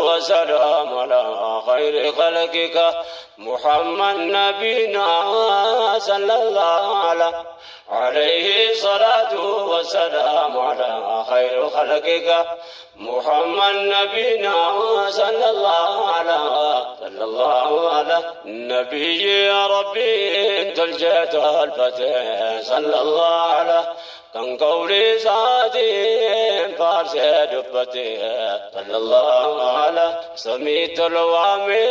والسلام على خير خلقك محمد نبينا صلى الله على عليه الصلاة والسلام على خير خلقك محمد نبينا صلى الله على صلى الله على نبي يا ربي انت الجيت الفتح صلى الله على كان قولي ساتين فارس دبتي صلى الله على سميت الوامي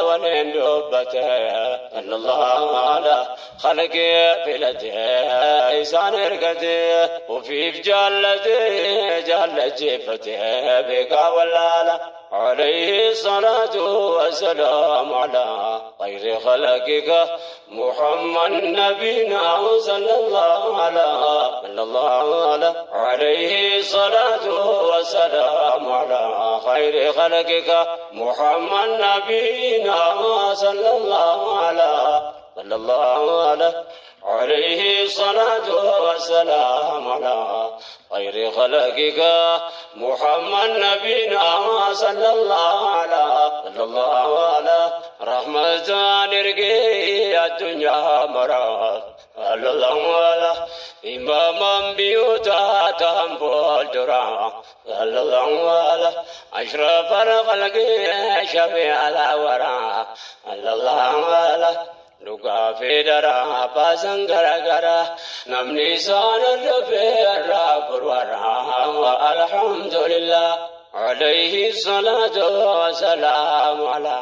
ولين دبتي صلى الله على خلقي فلتي إنسان رقتي وفي جالتي جال جيفتي بك ولا عليه الصلاة والسلام على خير خلقك محمد نبينا صلى الله على صلى الله على عليه الصلاة والسلام على خير خلقك محمد نبينا صلى الله على صلى الله على عليه الصلاة والسلام على خير خلقك محمد نبينا صلى الله على صلى الله على رحمة نرقي الدنيا مرات صلى الله على إماما بيوتا تنفول درا صلى الله على أشرف الخلق شفيع الورى صلى الله على Dhugaa fi daraa baasan garagaraa namni isaan hordofee irraa gurwaraa alhamdulillah عليه الصلاة والسلام على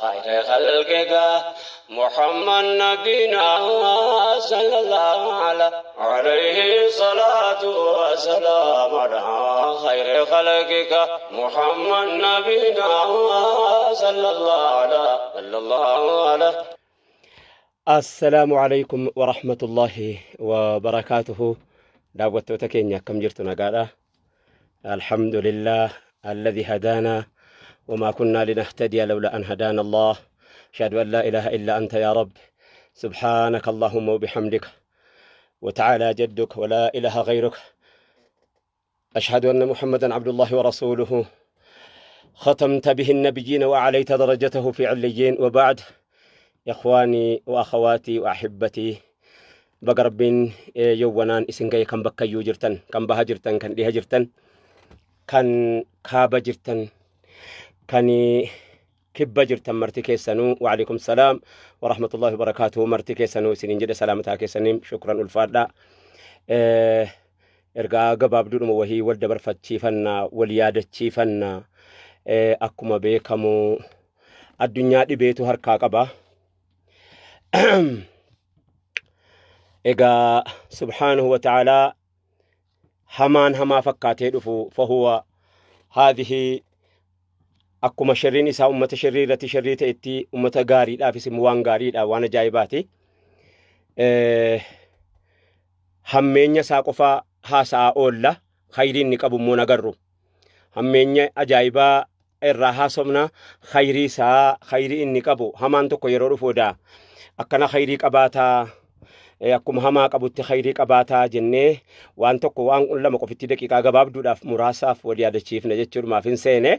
خير خلقك محمد نبينا صلى الله على عليه الصلاة والسلام على خير خلقك محمد نبينا صلى الله على صلى الله على Assalaamu alaikum wa rahmatullahi wa barakaatuhu. Daawwattoota keenya akkam jirtu nagaadha. Alhamdulillah alladhi hadaana وما كنا لنهتدي لولا أن هدانا الله أشهد أن لا إله إلا أنت يا رب سبحانك اللهم وبحمدك وتعالى جدك ولا إله غيرك أشهد أن محمدا عبد الله ورسوله ختمت به النبيين وأعليت درجته في عليين وبعد إخواني وأخواتي وأحبتي baga Rabbiin yowwanaan isin gahe kan bakkayyuu jirtan kan baha jirtan kan dhiha jirtan kan kaaba jirtan kan kibba jirtan marti keessanuu waalaikum salaam warahmatullahi wabarakaatuhu marti keessanuu isiniin jedhe salaamataa keessaniin shukran ulfaadha. Ergaa gabaabduudhuma wahii wal dabarfachiifanna wal yaadachiifanna akkuma beekamu addunyaa dhibeetu harkaa qaba. Egaa subhaanahu wa ta'aalaa hamaan hamaa fakkaatee dhufu fahuwa haadhihi akkuma sharriin isaa ummata sharrii irratti sharrii ta'etti ummata gaariidhaafis immoo waan gaariidha waan ajaa'ibaati. Hammeenya isaa qofa haasa'aa oolla khayrii inni qabu immoo nagarru. Hammeenya ajaa'ibaa irraa haasofna khayrii isaa khayrii inni qabu hamaan tokko yeroo dhufu odaa akkana khayrii qabaataa akkuma hamaa qabutti khayrii qabaataa jennee waan tokko waan lama qofitti daqiiqaa gabaabduudhaaf muraasaaf wal yaadachiifna jechuudhumaaf hin seene.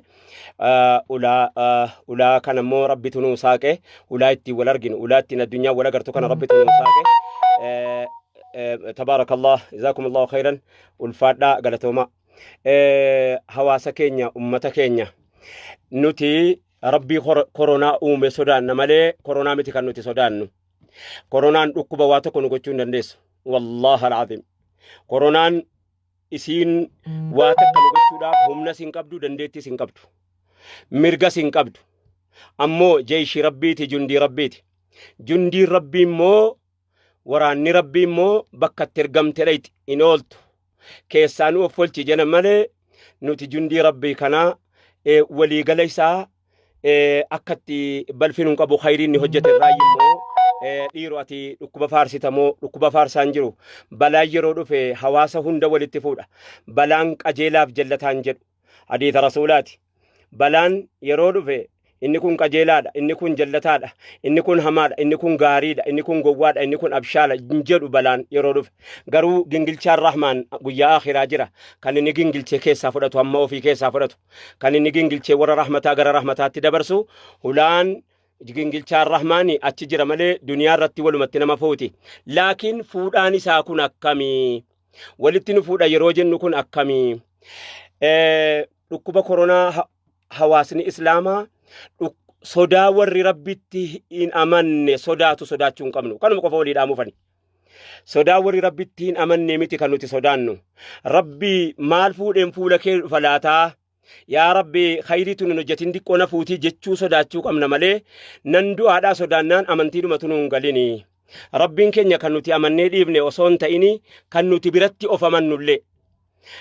Ulaa ulaa kana immoo rabbitu nuu saaqe ulaa ittiin wal arginu ulaa ittiin addunyaa wal agartu kana rabbitu nuu saaqe. Tabaarakallah jazaakumullahu khayran ulfaadhaa galatooma. Hawaasa keenya ummata keenya nuti rabbii koronaa uume sodaanna malee koronaa miti kan nuti sodaannu. Koronaan dhukkuba waa tokko nu gochuu hin dandeessu. Wallahi alazim. Koronaan isiin waa takka nu gochuudhaaf humna sin qabdu, dandeettii sin qabdu. Mirga sin qabdu. Ammoo jeeshii rabbiiti, jundii rabbiiti. Jundiin rabbii immoo waraanni rabbii immoo bakka itti ergamte dhayxi hin ooltu. Keessaa nu of olchi jena malee nuti jundii rabbii kanaa waliigala isaa akka itti balfi nun qabu khayrii inni hojjete irraa immoo dhiiro ati dhukkuba faarsitamoo dhukkuba faarsaan jiru balaan yeroo dhufe hawaasa hunda walitti fuudha balaan qajeelaaf jallataan jedhu hadiisa rasuulaati balaan yeroo dhufe Inni kun qajeelaadha, inni kun jallataadha, inni kun hamaadha, inni kun gaariidha, inni kun gowwaadha, inni kun abshaala hin jedhu balaan yeroo dhufe. Garuu gingilchaan Rahmaan guyyaa akhiraa jira. Kan inni gingilchee keessaa fudhatu hamma ofii keessaa fudhatu. Kan inni gingilchee warra rahmataa gara rahmataatti dabarsu hulaan gingilchaan Rahmaani achi jira malee duniyaa irratti walumatti nama fuuti. Laakiin fuudhaan isaa kun akkamii? Walitti nu fuudha yeroo jennu kun akkamii? Dhukkuba koronaa hawaasni Islaamaa sodaa warri Rabbitti hin amanne sodaatu sodaachuu hin qabnu. Kanuma qofa walii dhaamuufani. Sodaa warri Rabbitti hin amanne miti kan nuti sodaannu. Rabbi maal fuudheen fuula kee dhufa laataa? Yaa Rabbi khayriitu nun hojjetin diqqoo na fuutii jechuu sodaachuu qabna malee nan du'aadhaa sodaannaan amantiidhumatu nu hin galini. Rabbiin keenya kan nuti amannee dhiifne osoo hin ta'ini kan nuti biratti of amannullee.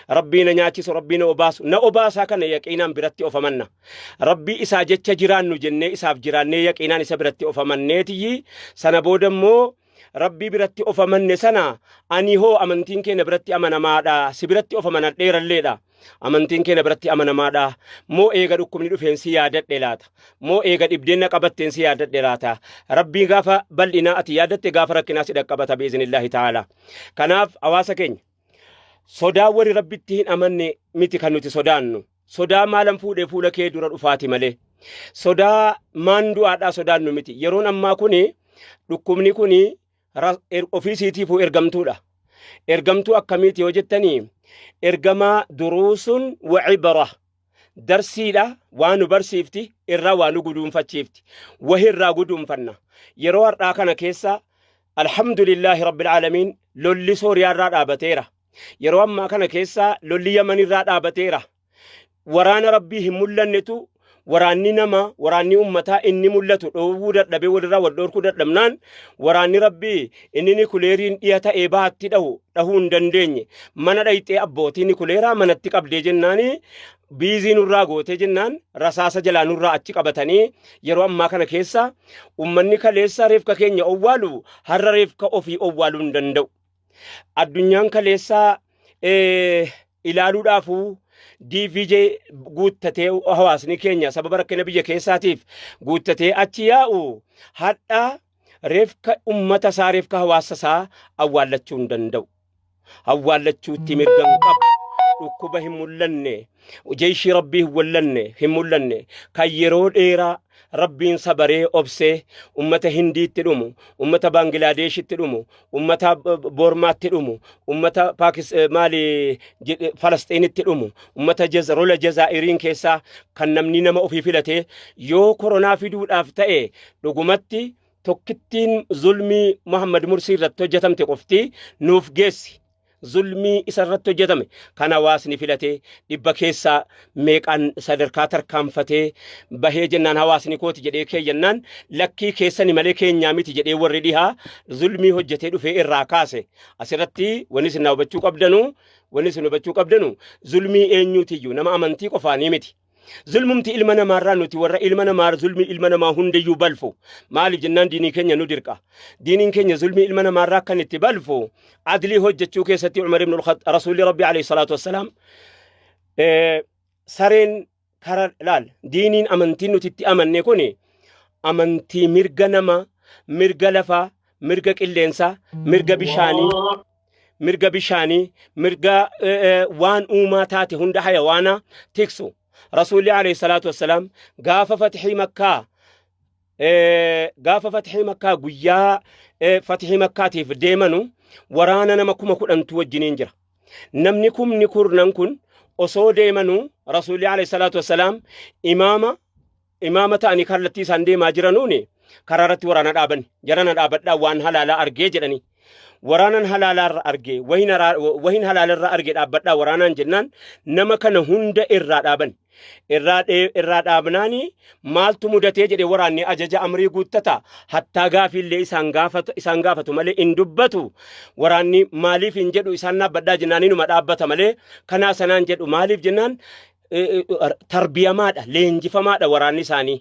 Rabbii na nyaachisu, Rabbii na obaasu, na obaasaa kana yaqiinaan biratti of amanna. Rabbii isaa jecha jiraannu jennee isaaf jiraannee yaqiinaan isa biratti of amanneetiyyi sana booda immoo Rabbii biratti of amanne sana ani hoo amantiin keenya biratti amanamaadha si biratti of amanadheeralleedha. Amantiin keenya biratti amanamaadha. Moo eega dhukkubni dhufeen si yaadadhe laata? Moo eega dhibdeen na qabatteen si yaadadhe laata? Rabbii gaafa bal'inaa ati yaadatte gaafa rakkinaa si dhaqqabata bi'iznillaahi ta'ala. Kanaaf hawaasa keenya sodaa warri Rabbitti hin amanne miti kan nuti sodaannu. Sodaa maalan fuudhee fuula kee dura dhufaati malee. Sodaa maan du'aadhaa sodaannu miti. Yeroon ammaa kuni dhukkubni kuni ofii isiitiifuu ergamtuudha. Ergamtuu akkamiiti yoo jettanii ergamaa duruusun wa cibra darsiidha waa nu barsiifti irraa waa nu guduunfachiifti wahi irraa guduunfanna yeroo har'aa kana keessa alhamdulillaahi rabbil aalamiin lolli sooriyaa irraa dhaabateera yeroo ammaa kana keessa lolli yaman irraa dhaabateera waraana rabbii hin mul'annetu waraanni nama waraanni ummataa inni mul'atu dhoowwuu dadhabee walirraa wal dhoorkuu dadhabnaan waraanni rabbii inni nikuleeriin dhiya ta'ee baatti dhahu dhahuu hin dandeenye mana dhayxee abbootii nikuleeraa manatti qabdee jennaani biizii nurraa gootee jennaan rasaasa jalaa nurraa achi qabatanii yeroo ammaa kana keessa ummanni kaleessa reefka keenya owwaalu har'a reefka ofii owwaaluu hin danda'u. Addunyaan kaleessaa ilaaluudhaafuu DVJ guuttatee hawaasni keenya sababa rakkina biyya keessaatiif guuttatee achi yaa'u hadha reefka ummata isaa reefka hawaasa isaa awwaallachuu hin danda'u. Awwaallachuutti mirga hin qabu. Dhukkuba hin mul'anne, jeeshii rabbii hin wallanne, hin mul'anne kan yeroo dheeraa rabbiin sabaree obsee ummata Hindiitti dhumu, ummata Baangilaadeeshitti dhumu, ummata Boormaatti dhumu, ummata Paakis maali Falasxiinitti dhumu, ummata rola Jazaa'iriin keessaa kan namni nama ofii filatee yoo koronaa fiduudhaaf ta'e dhugumatti tokkittiin zulmii Muhammad Mursii irratti hojjetamte qofti nuuf geessi. Zulmii isa irratti hojjetame kan hawaasni filatee dhibba keessaa meeqaan sadarkaa tarkaanfatee bahee jennaan hawaasni kooti jedhee keeyyannaan lakkii keessani malee keenyaa miti jedhee warri dhihaa zulmii hojjetee dhufee irraa kaase. Asirratti wanni isin hubachuu qabdanu wanni isin hubachuu qabdanu zulmii eenyuutiyyuu nama amantii qofaanii miti. Zulmumti ilma namaarraa nuti warra ilma namaa zulmii ilma namaa hundayyuu balfu. Maaliif jennaan diinii keenya nu dirqa. Diiniin keenya zulmii ilma namaarraa kan itti balfu adlii hojjechuu keessatti Umar ibn al-Khattab Rasuulli Rabbi alayhi salaatu wassalaam sareen kara laal diiniin amantiin nuti itti amanne kuni amantii mirga namaa mirga lafaa mirga qilleensaa mirga bishaanii mirga bishaanii, mirga waan uumaa taate hunda hayawaana tiksu. Rasuulli alayhi salaatu wassalaam gaafa fatihii makkaa gaafa fatihii makkaa guyyaa fatihii makkaatiif deemanu waraana nama 10,000tu wajjiniin jira. Namni kumni kurnan kun osoo deemanu Rasuulli alayhi salaatu wassalaam imaama imaama ta'anii kallattii isaan deemaa jiranuuni karaa irratti waraana dhaaban jarana dhaabadhaa waan halaalaa argee jedhanii waraanan halaalaa irra argee wahin halaala irra argee dhaabbadhaa waraanaan jennaan nama kana hunda irraa dhaaban irraa dhaabnaani maaltu mudatee jedhe waraanni ajaja amrii guuttata hattaa gaafiillee isaan gaafatu malee hin dubbatu waraanni maaliif hin jedhu isaan dhaabbadhaa jennaan inuma dhaabbata malee kanaa sanaan jedhu maaliif jennaan tarbiyamaadha leenjifamaadha waraanni isaanii.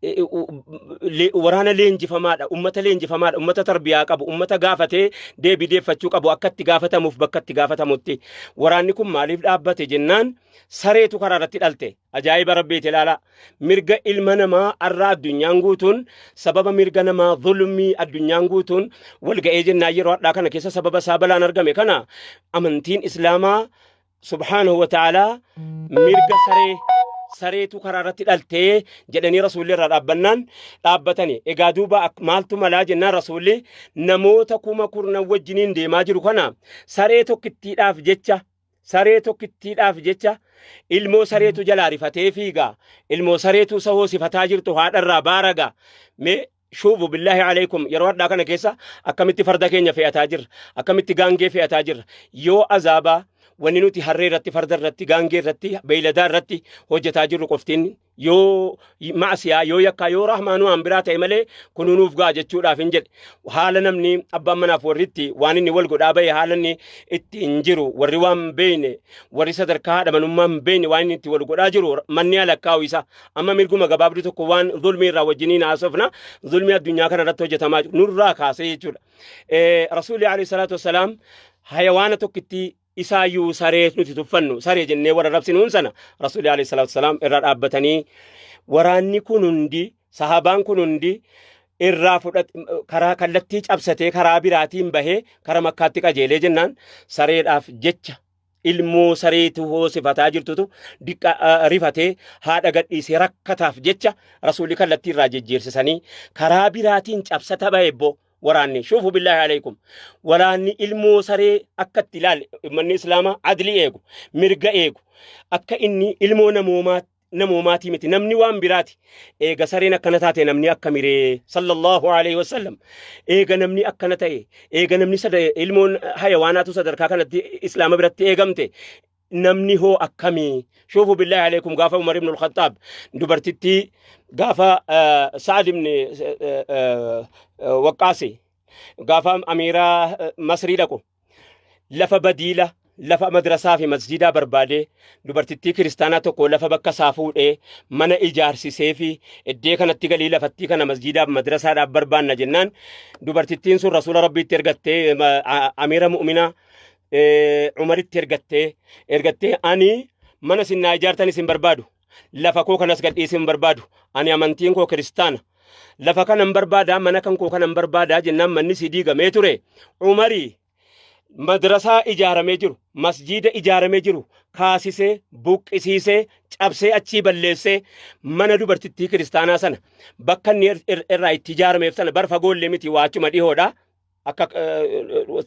Waraana leenjifamaadha, ummata leenjifamaadha, ummata tarbiyaa qabu, ummata gaafatee deebii deeffachuu qabu akka itti gaafatamuuf bakka itti gaafatamutti. Waraanni kun maaliif dhaabbate jennaan, sareetu karaa irratti dhalte. Ajaa'iba Rabbiiti, ilaalaa. Mirga ilma namaa arra addunyaan guutuun sababa mirga namaa zulmii addunyaan guutuun wal ga'ee jennaan, yeroo hadhaa kana keessa sababa isaa balaan argame kana amantiin Islaamaa subhaanahu wa ta'aalaa mirga saree, sareetu karaa irratti dhaltee jedhanii Rasuulli irraa dhaabbannaan dhaabbatani. Egaa duuba maaltu malaa jennaan, Rasuulli namoota 10,000 wajjiniin deemaa jiru kana saree tokkittiidhaaf jecha, saree tokkittiidhaaf jecha, ilmoo sareetu jalaa rifatee fiiga, ilmoo sareetu isa hoosifataa jirtu haadharraa baaraga. Mee shuufu billaahi alaikum, yeroo hadhaa kana keessa akkamitti farda keenya fe'ataa jirra, akkamitti gaangee fe'ataa jirra? Yoo azaabaa wanni nuti harree irratti, farda irratti, gaangee irratti, beeyladaa irratti hojjetaa jirru qoftiin yoo ma'asiyaa, yoo yakkaa, yoo rahmaanuu aan biraa ta'e malee kunuunuuf ga'a jechuudhaaf hin jedhe. Haala namni abbaan manaaf warritti waan inni wal godhaa bahe, haala inni ittiin jiru, warri waan beeyne, warri sadarkaa haadha manummaa hin beeyne, waan inni itti wal godhaa jiru manni alakkaa'u isa. Amma mirguma gabaabduu tokko waan zulmii irraa wajjiniin haasofna, zulmii addunyaa kana irratti hojjetamaa jiru nurraa kaasee jechuudha. Rasuulli alayhi salaatu wassalaam hayawaana tokkitti isaayyuu saree nuti tuffannu, saree jennee warra rabsinuun sana Rasuulli alayhi salaatu wassalaam irra dhaabbatanii, waraanni kun hundi, sahabaan kun hundi irraa fudhat, karaa kallattii cabsatee karaa biraatiin bahee kara Makkaatti qajeelee jennaan, sareedhaaf jecha, ilmoo sareetu hoosifataa jirtutu diqqa rifatee haadha gadhiisee rakkataaf jecha Rasuulli kallattii irraa jijjiirsisanii karaa biraatiin cabsata bahe bbo waraanni. Shuufu billaahi alaikum, waraanni ilmoo saree akka itti ilaale, ummanni Islaamaa adlii eegu, mirga eegu, akka inni ilmoo namoomaa namoomaatii miti, namni waan biraati. Eega sareen akkana taate, namni akka miree? Sallallahu alaihi wasallam. Eega namni akkana ta'e, eega namni ilmoon hayawaanaatu sadarkaa kanatti Islaama biratti eegamte, namni hoo akkamii? Shuufu billaahi alaikum, gaafa Umar ibn al-Khattaab dubartittii gaafa Sa'ad ibn Waqqaasi gaafa amiira Masrii dhaqu, lafa badiila, lafa madrasaa fi masjidaa barbaadee, dubartittii kiristaanaa tokko lafa bakka isaa fuudhee mana ijaarsisee fi iddee kanatti galii lafattii kana masjidaaf madrasaadhaaf barbaanna jennaan, dubartittiin sun Rasuula Rabbiitti ergattee, amiira mu'minaa Umaritti ergattee, "Ani mana isin naa ijaartan isin barbaadu, lafa koo kanas gadhiisuu hin barbaadu, ani amantiin koo kiristaana, lafa kanan barbaadaa, mana kan koo kanan barbaadaa" jennaan, manni si diigamee ture Umarii madrasaa ijaaramee jiru, masjiida ijaaramee jiru kaasisee, buqqisiisee, cabsee, achii balleessee, mana dubartittii kiristaanaa sana bakka inni irraa itti ijaarameef sana bar fagoollee miti, waa achuma dhihoodha. Akka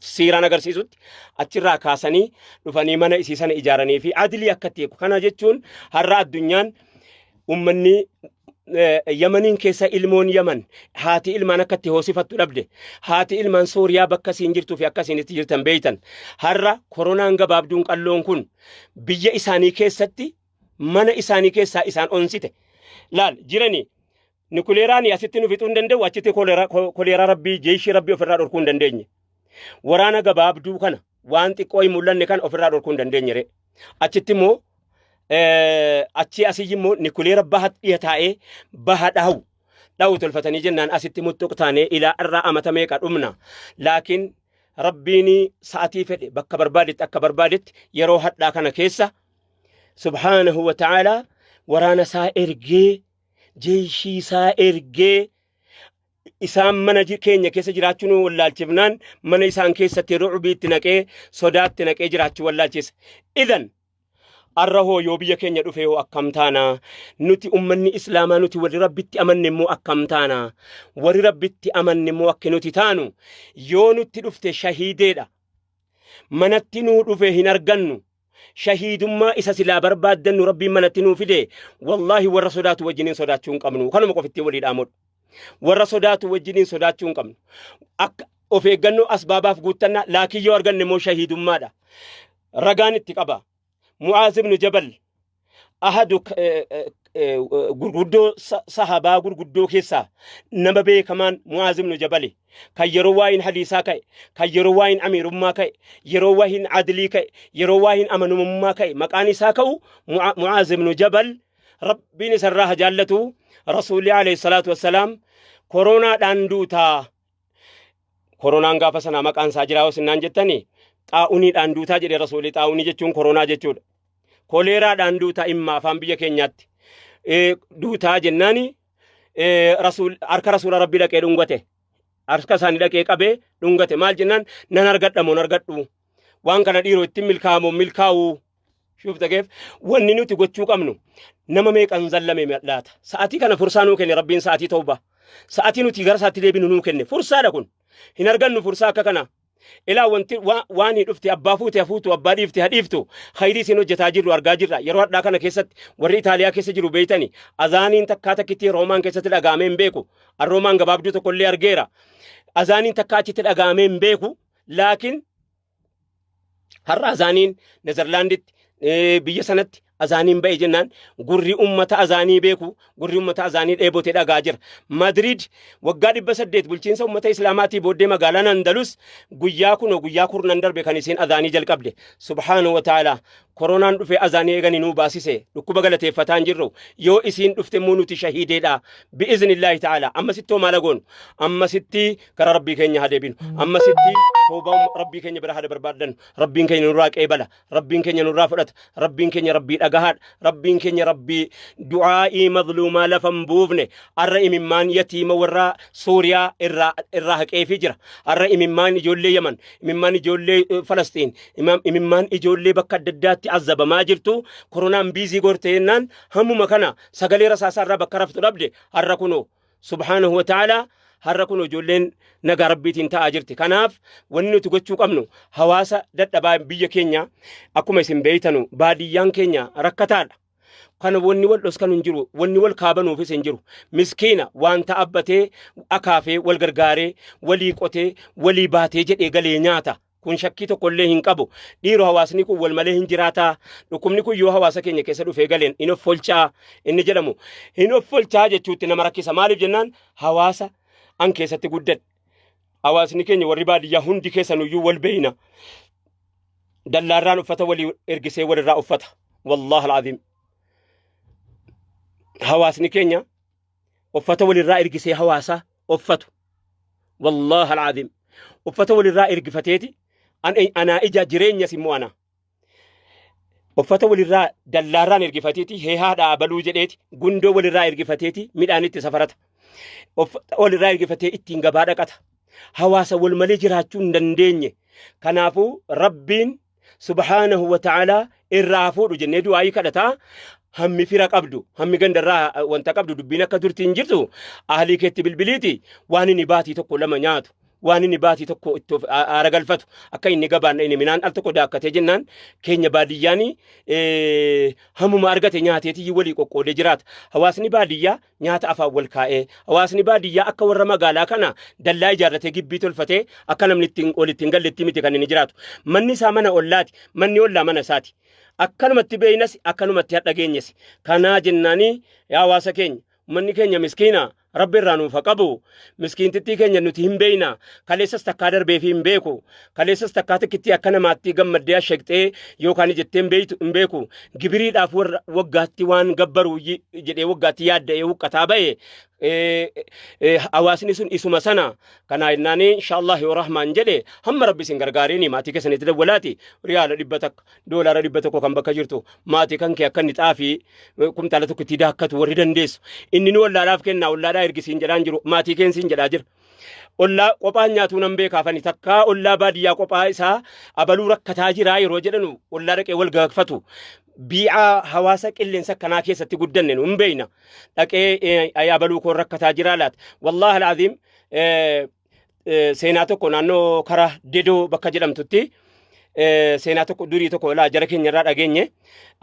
siiraan agarsiisutti achirraa kaasanii dhufanii mana isii sana ijaaranii fi adlii akka itti eegu. Kana jechuun har'a addunyaan ummanni Yamaniin keessa ilmoon Yaman haati ilmaan akka itti hoosifattu dhabde, haati ilmaan Sooriyaa bakka isiin jirtuu fi akka isiin itti jirtan beeytan. Har'a koronaan gabaabduun qalloon kun biyya isaanii keessatti mana isaanii keessaa isaan onsite. Laal jiranii nikuleeraan asitti nu fixuu hin danda'u, achitti koleeraa Rabbii, jeeshii Rabbii ofirraa dhorkuu hin dandeenye. Waraana gabaabduu kana, waan xiqqoo hin mul'anne kana ofirraa dhorkuu hin dandeenye ree. Achitti immoo achii asii immoo nikuleera baha dhiya taa'ee baha dhahu dhahu tolfatanii jennaan, asitti muttuq taanee ilaa irraa amata meeqa dhumna. Laakiin Rabbiin sa'atii fedhe bakka barbaadetti akka barbaadetti yeroo hadhaa kana keessa subhaanahu wa ta'aalaa waraana isaa ergee, jeeshii isaa ergee, isaan mana keenya keessa jiraachuu nu wallaalchifnaan mana isaan keessatti rucbii itti naqee, sodaatti naqee jiraachuu wallaalchise. Idan arra hoo yoo biyya keenya dhufe hoo akkam taana nuti ummanni Islaamaa? Nuti warri Rabbitti amanne immoo akkam taana? Warri Rabbitti amanne immoo akki nuti taanu, yoo nutti dhufte shahiideedha. Manatti nuu dhufe hin argannu. Shahiidummaa isa silaa barbaaddannu Rabbiin manatti nuu fide. Wallaahi warra sodaatu wajjiniin sodaachuu hin qabnu. Kanuma qofitti walii dhaamudha. Warra sodaatu wajjiniin sodaachuu hin qabnu. Akka of eeggannoo asbaabaaf guuttannaa, laakiin yoo arganne immoo shahiidummaadha. Ragaan itti qaba. Mu'aaz ibn Jabal ahadu gurguddoo sahabaa gurguddoo keessaa nama beekamaan Mu'aaz ibn Jabali, kan yeroo waa'een hadiisaa ka'e, kan yeroo waa'een amiirummaa ka'e, yeroo waa'een adlii ka'e, yeroo waa'een amanamummaa ka'e maqaan isaa ka'u Mu'aaz ibn Jabal, Rabbiin isarraa haa jaallatu. Rasuulli alayhi salaatu wassalaam koronaadhaan duutaa. Koronaan gaafa sanaa maqaan isaa jiraa hosinnaan jettanii xaa'uniidhaan duutaa jedhe Rasuulli. Xaa'unii jechuun koronaa jechuudha. Koleeraadhaan duutaa imma afaan biyya keenyaatti. Duutaa jennaani rasuul harka rasuula rabbii dhaqee dhungate. Harka isaanii dhaqee qabee dhungate. Maal jennaan nan argadha moo hin argadhu? Waan kana dhiiroo ittiin milkaa'amoo milkaa'uu? Shuuf takeef wanni nuti gochuu qabnu nama meeqan zallame laata? Sa'atii kana fursaa nuu kenne rabbiin sa'atii tawbaa. Sa'atii nuti gara isaatti deebinu nuu kenne. Fursaadha kun. Hin argannu fursaa akka kanaa. Ilaa wanti waan hin dhufte abbaa fuute hafuutu abbaa dhiifte ha dhiiftu khayrii isin hojjetaa jirru argaa jirra. Yeroo hadhaa kana keessatti warri Itaaliyaa keessa jiru beeytani azaaniin takkaa takkitti Roomaan keessatti dhaga'amee hin beeku. An Roomaan gabaabduu tokkollee argeera. Azaaniin takkaa achitti dhaga'amee hin beeku. Laakiin har'a azaaniin Nezerlaanditti biyya sanatti azaaniin ba'e jennaan gurri ummata azaanii beeku gurri ummata azaanii dheebote dhagaa jira. Madrid waggaa 800 bulchiinsa ummata Islaamaatii booddee magaalaan Andalus guyyaa kunoo guyyaa kurnan darbe kan isiin azaanii jalqabde. Subhaanahu wa ta'ala koronaan dhufee azaanii eeganii nuu baasise dhukkuba galateeffataa hin jirru yoo isiin dhufte immoo nuti shahiideedha bi'iznillaahi ta'ala. Ammasitti hoo maal goonu? Ammasitti gara rabbii keenya haa deebinu. Ammasitti toobaa rabbii keenya bira haa barbaaddannu. Rabbiin keenya nurraa qeebala. Rabbiin keenya nurraa fudhata. Rabbiin keenya rabbii dhagahaadha. Rabbiin keenya rabbii du'aa'ii mazluumaa lafa hin buufne. Arra imimmaan yatiima warra Suuriyaa irraa haqeefii jira. Arra imimmaan ijoollee Yaman, imimmaan ijoollee Falasxiin, imimmaan ijoollee bakka adda addaatti azabamaa jirtu koronaan biizii gorte jennaan hammuma kana sagalee rasaasaa irraa bakka raftu dhabde har'a kunoo subhaanahu wa ta'ala har'a kun ijoolleen nagaa rabbiitiin ta'aa jirti. Kanaaf wanni nuti gochuu qabnu hawaasa dadhabaa biyya keenya akkuma isin beeytanu baadiyyaan keenya rakkataadha. Kana wanni wal dhoskanu hin jiru, wanni wal kaabanuufis hin jiru. Miskiina waan ta'abbatee akaafee wal gargaaree walii qotee walii baatee jedhee galee nyaata. Kun shakkii tokko illee hin qabu. Dhiiroo hawaasni kun wal malee hin jiraataa. Dhukkubni kun yoo hawaasa keenya keessa dhufee galeen hin offolchaa inni jedhamu. Hin offolchaa jechuutti nama rakkisa. Maaliif jennaan hawaasa an keessatti guddadhe. Hawaasni keenya warri baadiyyaa hundi keessanuyyuu wal beeyna. Dallaarraan uffata walii ergisee walirraa uffata. Wallaahi al'aziim. Hawaasni keenya uffata walirraa ergisee hawaasa uffatu. Wallaahi al'aziim. Uffata walirraa ergifateeti anaa ija jireenyas immoo ana. Uffata walirraa dallaarraan ergifateeti heehaadha abaluu jedheeti gundoo walirraa ergifateeti midhaan itti safarata. Uffata walirraa ergifatee ittiin gabaa dhaqata. Hawaasa wal malee jiraachuu hin dandeenye. Kanaafuu Rabbiin subhaanahu wa ta'aalaa irraa fuudhu jennee du'aayii kadhataa hammi fira qabdu hammi gandarraa wanta qabdu dubbiin akka durti hin jirtu ahlii keetti bilbiliiti waan inni baatii tokko lama nyaatu waan inni baatii tokko itti of aara galfatu akka inni gabaan inni midhaan al tokko daakkatee jennaan keenya baadiyyaanii hammuma argate nyaateetii walii qoqqoodee jiraata. Hawaasni baadiyyaa nyaata afaan wal kaa'ee hawaasni baadiyyaa akka warra magaalaa kana dallaa ijaarratee gibbii tolfatee akka namni ittiin walitti hin galletti miti kan inni jiraatu. Manni isaa mana ollaati, manni ollaa mana isaati. Akkanumatti beeynas akkanumatti hadha geenyes. Kanaa jennaanii yaa hawaasa keenya manni keenya miskiina rabbi irraa nuuf haa qabu. Miskiintittii keenya nuti hin beeyna. Kaleessas takkaa darbeefii hin beeku. Kaleessas takkaa tikkitti akka namaatti gammaddee asheqxee yookaan jettee hin beeytu hin beeku. Gibiriidhaaf warra waggaatti waan gabbaru jedhee waggaatti yaadda'ee huqqataa ba'e hawaasni sun isuma sana. Kanaa jennaani inshaallah yoo rahmaan jedhe hamma rabbi isin gargaariini maatii keessanitti dawwalaati riyaala 100 doolaara 100 kan bakka jirtu maatii kan kee akka inni xaafii kumtaala tokko itti daakkatu warri dandeessu inni nu ollaadhaaf kennaa ollaadhaa ergisiin jedhaan jiru maatii keensiin jedhaa jira. Ollaa qophaan nyaatuu nan beekaafani takkaa ollaa baadiyyaa qophaa isaa abaluu rakkataa jiraa yeroo jedhanu ollaa dhaqee wal gaafatu. Bii'aa hawaasa qilleensa akkanaa keessatti guddanne nu hin beeyna. Dhaqee abaluu koo rakkataa jiraa laata. Wallaahi alaaziim seenaa tokko naannoo kara Dedoo bakka jedhamtutti seenaa tokko durii tokko laa jara keenya irraa dhageenye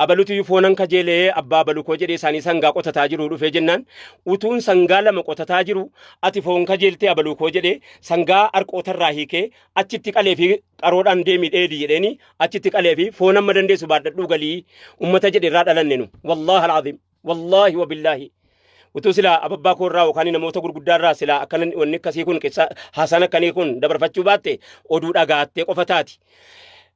abalutu iyyuu foonan kajeelee abbaa abalu koo jedhee isaanii sangaa qotataa jiru dhufee jennaan utuun sangaa lama qotataa jiru ati foon kajeeltee abaluu koo jedhee sangaa harqootarraa hiikee achitti qalee fi qaroodhaan deemi dheedi jedheeni achitti qalee fi foon amma dandeessu baadhadhuu galii ummata jedhe irraa dhalanne nu wallaahi alaaziim wallaahi wabillaahi utuu silaa ababbaa koo irraa yookaan namoota gurguddaa irraa silaa akkana wanni akkasii kun qissa haasaan akkanii kun dabarfachuu baatte oduu dhagaattee qofa taati.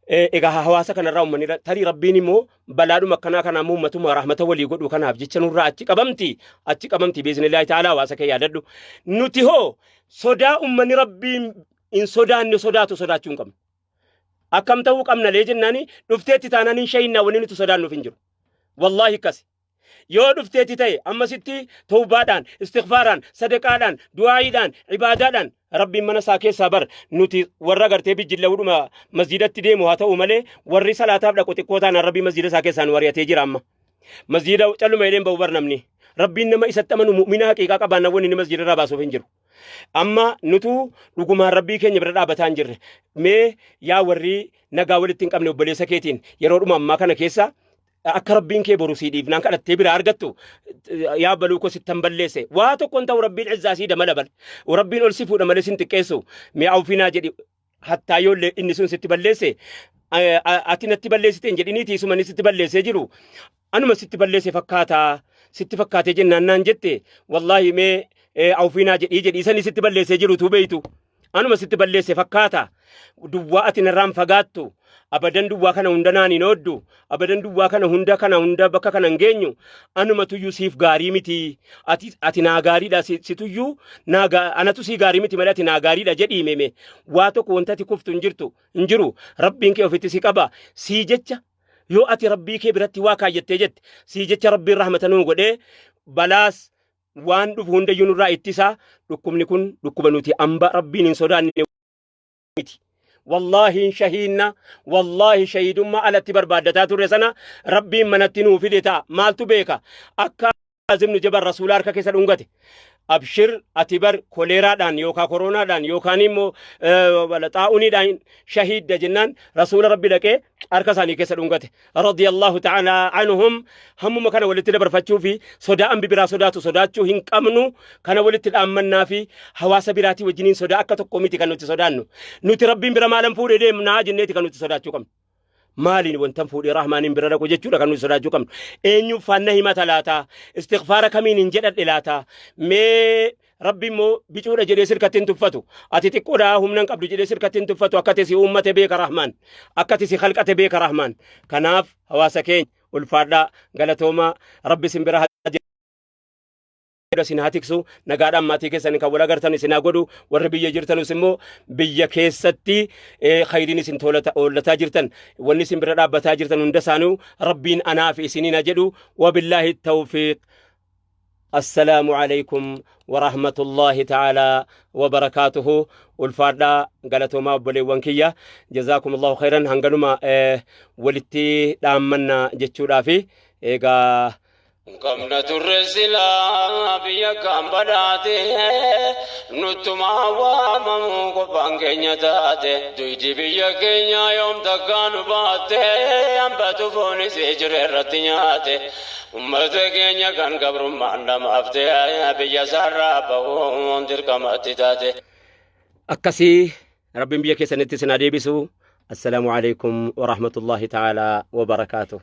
Egaa hawaasa kanarraa uummanni tarii Rabbiin immoo balaadhuma akkanaa kanaa immoo uummatuma rahmata walii godhu kanaaf jecha nurraa achi qabamti achi qabamti biiznillaahi ta'aalaa. Hawaasa kee yaadadhu. Nuti hoo sodaa uummanni Rabbiin hin sodaanne sodaatu sodaachuu hin qabnu. Akkam ta'uu qabna lee jennaani, dhufteetti taanaan hin shayinnaa, wanni nuti sodaannuuf hin jiru. Wallaahi akkasi. Yoo dhufteetti ta'e ammasitti tawbaadhaan, istighfaaraan, sadaqaadhaan, du'aayiidhaan, ibaadaadhaan Rabbiin mana isaa keessaa bar. Nuti warra gartee bijjilla'uudhuma masjiidatti deemu haa ta'u malee, warri salaataaf dhaqu xiqqoo taanaan Rabbiin masjiida isaa keessaa nu ari'atee jira amma. Masjiida calluma jedheen ba'u bar namni. Rabbiin nama isatti amanu, mu'mina haqiiqaa qabaannaan, wanni inni masjiida irraa baasuuf hin jiru. Amma nutu dhugumaan Rabbii keenya bira dhaabataa hin jirre. Mee yaa warri nagaa walitti hin qabne, obboleessa keetiin yeroodhuma ammaa kana keessa akka Rabbiin kee boru sii dhiifnaan kadhattee biraa argattu, yaa baluu koo sittan balleesse, waa tokko hin ta'u, Rabbiin izzaa sii damala bal Rabbiin ol si fuudha malee sin xiqqeessu. Mee awfinaa jedhi. Hattaa yoo inni sun sitti balleesse, ati natti balleessite hin jedhiniiti, isuma inni sitti balleessee jiru anuma sitti balleesse fakkaata sitti fakkaatee jennaan naan jette, wallaahi mee awfinaa jedhii jedhii sani sitti balleessee jiru tuu beeytu anuma sitti balleesse fakkaata, duwwaa ati narraan fagaattu abadan, duwwaa kana hunda naan hin ooddu abadan, duwwaa kana hunda kana hunda bakka kana hin geenyu, anuma tuyyuu siif gaarii miti, ati naa gaariidha, si tuyyuu naa anatu sii gaarii miti malee ati naa gaariidha jedhii. Meme waa tokko wanta ati kuftu hin jirtu, hin jiru. Rabbiin kee ofitti si qaba. Sii jecha yoo ati Rabbii kee biratti waa kaayyattee jette, sii jecha Rabbiin rahmata nuu godhee balaas waan dhufu hundayyuu nurraa ittisa. Dhukkubni kun dhukkuba nuti amba Rabbiin hin sodaanne miti. Wallaahi hin shahiinna, wallaahi shahiidummaa alatti barbaaddataa turre sana Rabbiin manatti nuu fide ta'a. Maaltu beeka? Akka Azimnu Jabal Rasuula harka keessa dhungate. Abshir, ati bar koleeraadhaan yookaan koronaadhaan yookaan immoo xaa'uniidhaan shahiidda jennaan, Rasuula Rabbi dhaqee harka isaanii keessa dhungate. Radiyallahu ta'ala anhum. Hammuma kana walitti dabarfachuu fi sodaa ambi biraa sodaatu sodaachuu hin qabnu. Kana walitti dhaammannaa fi hawaasa biraatii wajjiniin sodaa akka tokko miti kan nuti sodaannu. Nuti Rabbiin bira maalan fuudhee deemnaa jenneeti kan nuti sodaachuu qabnu. Maaliin wantan fuudhee Rahmaaniin bira dhaqu jechuudha kan nuti sodaachuu qabnu. Eenyuuf faanna himata laata? Istighfaara kamiin hin jedhadhe laata? Mee Rabbi immoo bicuudha jedhee sirkatti hin tuffatu. Ati xiqqoodha, humna hin qabdu jedhee sirkatti hin tuffatu. Akka ati si uummate beeka Rahmaan. Akka ati si khalqate beeka Rahmaan. Kanaaf hawaasa keenya, ulfaadhaa, galatoomaa, Rabbi isin bira haa isin haa tiksu, nagaadhaan maatii keessan kan wal agartan isin haa godhu. Warri biyya jirtanus immoo biyya keessatti khayriin isin oollataa jirtan, wanni isin bira dhaabbataa jirtan hunda isaanuu Rabbiin anaa fi isiniin haa jedhu. Wabillaahi tawfiiq. Assalaamu alaikum warahmatullaahi ta'aalaa wabarakaatuhu. Ulfaadhaa, galatoomaa obboleewwan kiyya, jazaakumullahu khayran. Hanganuma walitti dhaammanna jechuudhaafi egaa. Qabna turre silaa biyya kan badhaate, nuttumaa waamamu qofaan keenya taate. Duydi biyya keenya yoom takkaa nu baatte? Hambatu foonis jire irratti nyaate. Ummata keenya kan gabrummaan dhamaafte, biyya isaarraa bahuun dirqamatti taate. Akkasii, Rabbiin biyya keessanitti isin haa deebisu. Assalaamu alaikum warahmatullaahi ta'aalaa wabarakaatuh.